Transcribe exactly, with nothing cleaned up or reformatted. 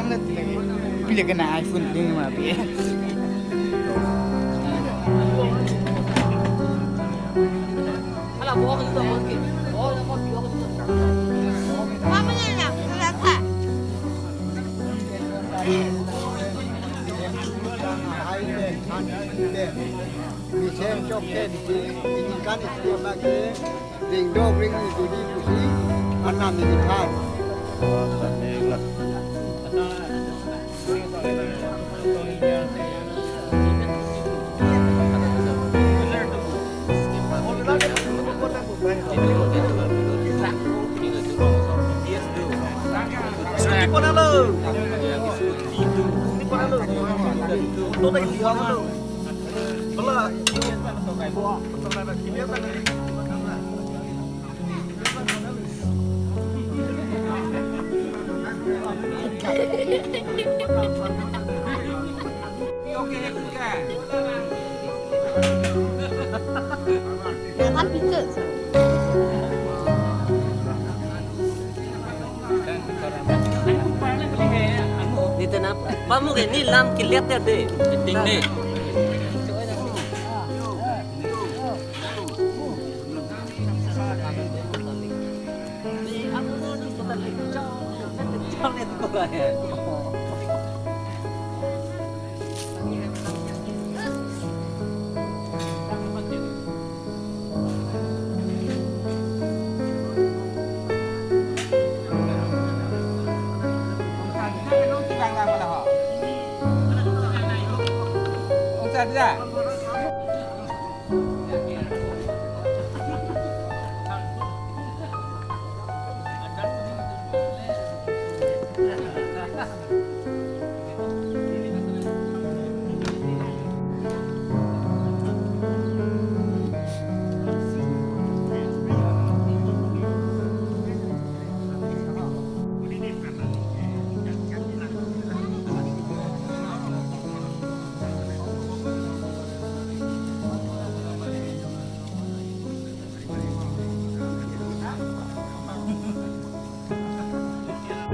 Pile kena iPhone ding ma pi. Misen chok ken si, ini kan isi ma ke, ring dok ring ni dudi pusi, anam ini kan. Nitena pamuk ini lam kiliat ya deh. Penting deh.